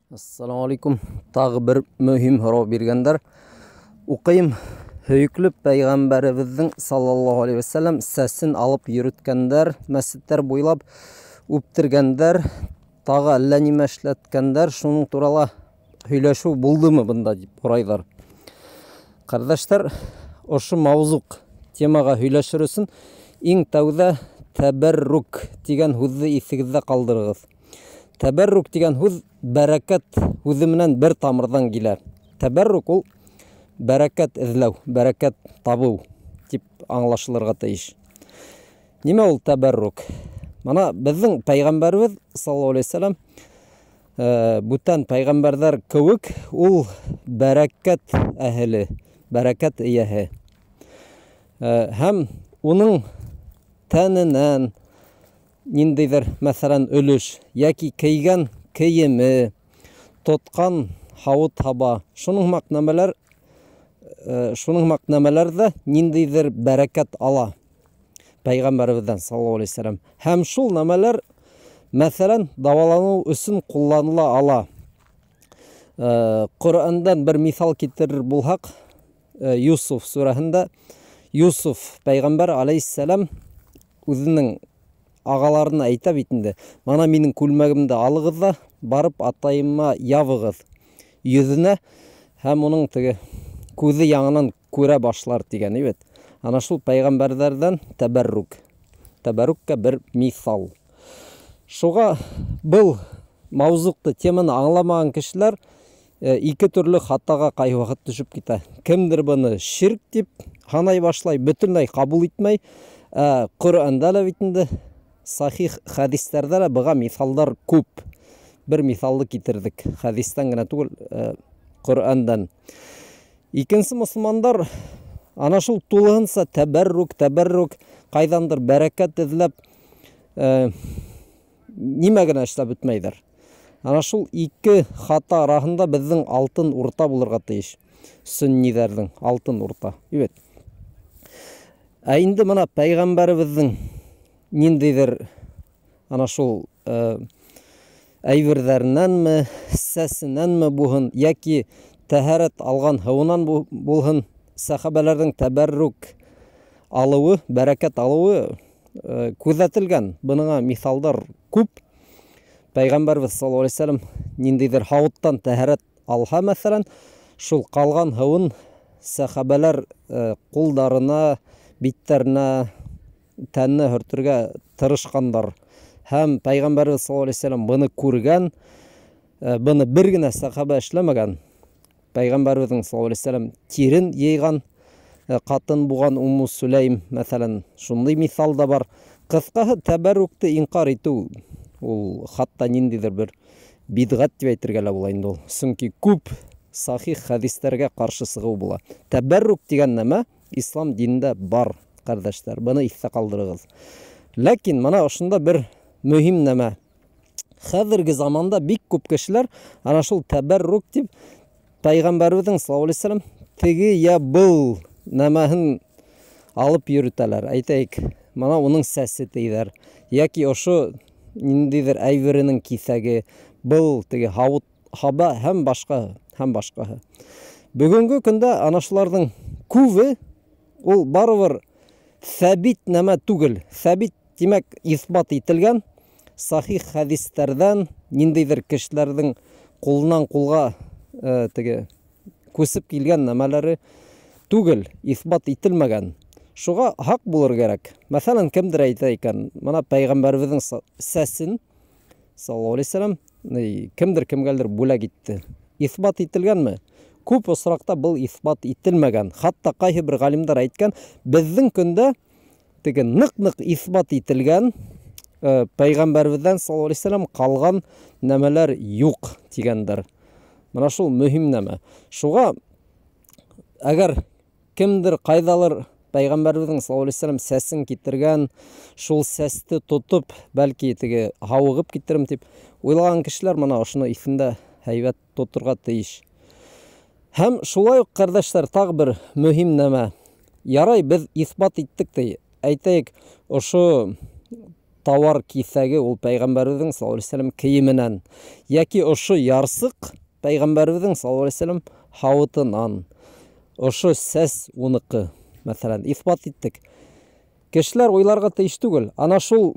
Ассаламу алейкум. Тағы бер мөһим һорау биргәндәр. Уҡыйым. Һөйөклө пәйғәмбәребеҙҙең саллаллаһу алейхи вәсәләм сәсен алып йөрөткәндәр, мәсеттәр буйлап үптергәндәр, тағы әллә нимә эшләткәндәр. Шуның турала һөйләшеү булдымы бында дип һорайҙар. Ҡәрҙәштәр, ошо мавзуҡ темаға һөйләшер өсөн иң тәүҙә тәбәррук тигән һүҙҙе иҫегеҙҙә ҡалдырығыҙ. Тәбәррук тигән һүҙ бәрәкәт һүҙе менән бер тамырҙан килә. Тәбәррук ул бәрәкәт эҙләү, бәрәкәт табыу тип аңлашылырға тейеш. Нимә ул тәбәррук? Мына беҙҙең пәйғәмбәребеҙ саллаллаһу алейхи вәсәләм, бүтән пәйғәмбәрҙәр кеүек ул бәрәкәт әһеле, бәрәкәт эйәһе. Һәм уның тәненән ниндәйҙер, мәҫәлән, өлөш йәки кейгән кейеме, тотҡан һауыт-һаба, шуның һымаҡ нәмәләр, шуның һымаҡ нәмәләр ҙә ниндәйҙер бәрәкәт ала пәйғәмбәребеҙҙән саллаллаһу алейхи вәсәләм. Һәм шул нәмәләр, мәҫәлән, дауаланыу өсөн ҡулланыла ала. Ҡөрьәндән бер миҫал китерер булһаҡ, Юсуф сүрәһендә Юсуф пәйғәмбәр алейхиссәләм үҙенең ағаларына әйтә бит инде: "Мына минең күлмәгемде алығыҙ ҙа барып атайыма ябығыҙ йөҙөнә, һәм уның теге күҙе яңынан күрә башлар", тигән бит. Ана шул пәйғәмбәрҙәрҙән тәбәррук. Тәбәррукка бер миҫал. Шуға был мавзуҡты, теманы аңламаған кешеләр ике төрлө хатаға ҡайһы ваҡыт төшөп китә. Кемдер быны ширк тип һанай башлай, бөтөнләй ҡабул итмәй. Ҡөрьәндә лә бит инде, сахих хәдистәрҙә лә быға миҫалдар күп. Бер миҫалды китерҙек, хәдистән генә түгел, Ҡөрьәндән. Икенсе мосолмандар ана шул тулыһынса тәбәррук, тәбәррук, ҡайҙандыр бәрәкәт эҙләп, нимә генә эшләп бөтмәйҙәр. Ана шул ике хата араһында беҙҙең алтын урта булырға тейеш. Сөнниҙәрҙең алтын урта. Бит. Ә инде мына пәйғәмбәребеҙҙең ниндәйҙер ана шул әйберҙәренәнме, сәсенәнме булһын, йәки тәһәрәт алған һыуынан булһын, сәхәбәләрҙең тәбәррук алыуы, бәрәкәт алыуы күҙәтелгән. Быныңа миҫалдар күп. Пәйғәмбәрбеҙ саллаллаһу алейхи вәсәләм ниндәйҙер һауыттан тәһәрәт алһа, мәҫәлән, шул ҡалған һыуын сәхәбәләр ҡулдарына, биттәренә, тәненә һөртөргә тырышҡандар. Һәм Пәйғәмбәрбеҙ саллаллаһу алейхи вәсәләм быны күргән, быны бер генә сәхәбә эшләмәгән. Пәйғәмбәрбеҙҙең саллаллаһу алейхи вәсәләм тирен йыйған ҡатын булған Умму Суләйм, мәҫәлән, шундай миҫал да бар. Ҡыҫҡаһы, тәбәррукты инҡар итеү ул хатта ниндәйҙер бер бидғәт тип әйтергә лә була инде ул. Сөнки күп сахих хәдистәргә ҡаршы сығыу була. Тәбәррук тигән нәмә ислам динендә бар, ҡәрҙәштәр. Быны иҫтә ҡалдырығыҙ. Ләкин мына ошонда бер мөһим нәмә. Хәҙерге заманда бик күп кешеләр ана шул тәбәррук тип Пәйғәмбәребеҙҙең саллаллаһу алейхи вәсәләм теге йә был нәмәһен алып йөрөтәләр. Әйтәйек, мына уның сәсе тейҙәр, йәки ошо ниндәйҙер әйберенең киҫәге, был теге һауыт һаба һәм башҡаһы, һәм башҡаһы. Бөгөнгө көндә ана шуларҙың күбе ул барыбер сәбит нәмә түгел. Сәбит, тимәк, иҫбат ителгән сахих хәдистәрҙән ниндәйҙер кешеләрҙең ҡулынан ҡулға, теге күсеп килгән нәмәләре түгел, иҫбат ителмәгән. Шуға һаҡ булыр кәрәк. Мәҫәлән, кемдер әйтә икән, мына пәйғәмбәребеҙҙең сәсен саллаллаһу алейхи вәсәләм, кемдер кемгәлер бүләк итте. Иҫбат ителгәнме? Күп осраҡта был иҫбат ителмәгән. Хатта ҡайһы бер ғалимдар әйткән, беҙҙең көндә теге ныҡ-ныҡ иҫбат ителгән, пәйғәмбәребеҙҙән саллаллаһу алейхи вәсәләм ҡалған нәмәләр юҡ тигәндәр. Мына шул мөһим нәмә. Шуға әгәр кемдер ҡайҙалыр пәйғәмбәребеҙҙең саллаллаһу алейхи вәсәләм сәсен китергән, шул сәсте тотоп, бәлки теге һауығып китерем тип уйлаған кешеләр мына ошоно иҫендә һәйбәт тоторға тейеш. Һәм шулай уҡ, ҡәрҙәштәр, тағы бер мөһим нәмә. Ярай, беҙ иҫбат иттек ти. Әйтәйек, ошо тауар киҫәге ул пәйғәмбәребеҙҙең саллаллаһу алейһи вәсәләм кейеменән, йәки ошо ярсыҡ пәйғәмбәребеҙҙең саллаллаһу алейһи вәсәләм һауытынан, ошо сәс уныҡы, мәҫәлән, иҫбат иттек. Кешеләр уйларға тейеш түгел. Ана шул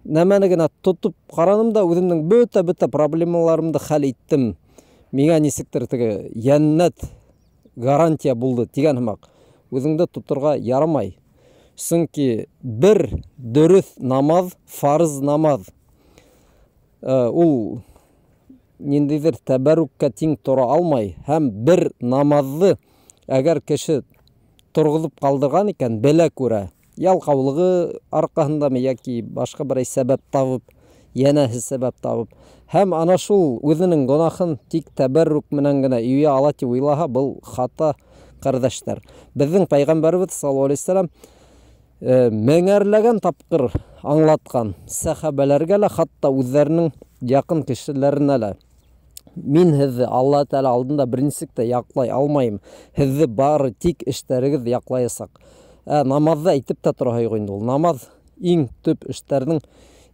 нәмәне генә тотоп ҡараным да үҙемдең бөтә проблемаларымды хәл иттем. Миңә нисектер теге йәннәт гарантия булды тигән һымаҡ. Үҙеңде тоторға ярамай. Сөнки бер дөрөҫ намаҙ, фарыз намаҙ, ул ниндәйҙер тәбәррүккә тиң тора алмай. Һәм бер намаҙҙы әгәр кеше торғоҙоп ҡалдырған икән, белә күрә, ялҡаулығы арҡаһындамы йәки башҡа берәй сәбәп табып, йәнәһе сәбәп табып, һәм ана шул үҙенең гонаһын тик тәбәррүк менән генә йыя ала тип уйлаһа, был хата, ҡәрҙәштәр. Беҙҙең пәйғәмбәребеҙ саллаллаһу алейһи вәсәләм меңәрләгән тапҡыр аңлатҡан сәхәбәләргә лә, хатта үҙҙәренең яҡын кешеләренә лә: мин һеҙҙе Алла Тәғәлә алдында бер нисек тә яҡлай алмайым, һеҙҙе бары тик эштәрегеҙ яҡлаясаҡ. Намаҙҙы әйтеп тә тораһы юҡ инде ул. Намаҙ иң төп эштәрҙең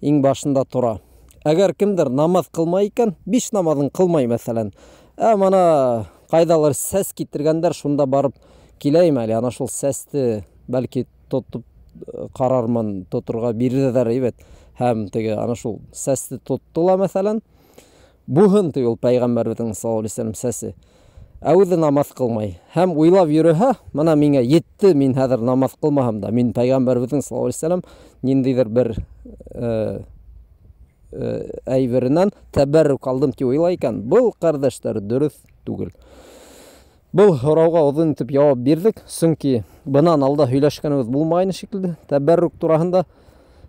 иң башында тора. Әгәр кемдер намаҙ ҡылмай икән, 5 намаҙын ҡылмай мәҫәлән, мана ҡайҙалыр сәс китергәндәр, шунда барып киләйем әле, ана шул сәсте бәлки тотоп ҡарармын, тоторға бирҙеләр әйбәт. Һәм теге ана шул сәсте тотто ла мәҫәлән, буһын ти ул пәйғәмбәребеҙҙең саллаллаһу алейһи вәсәләм сәсе. Ә үҙе намаҙ ҡылмай. Һәм уйлап йөрөһә, мына миңә етте, мин хәҙер намаҙ ҡылмаһам да, мин пәйғәмбәребеҙҙең саллаллаһу алейһи вәсәләм ниндәйҙер бер әйберенән тәбәррүк алдым тип уйлай икән, был, ҡәрҙәштәр, дөрөҫ түгел. Был һорауға оҙон итеп яуап бирҙек, сөнки бынан алда һөйләшкәнебеҙ булмайны шикелле. Тәбәррүк тураһында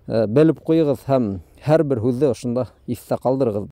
белеп ҡуйығыҙ һәм һәр бер һүҙҙе ошонда иҫтә ҡалдырығыҙ.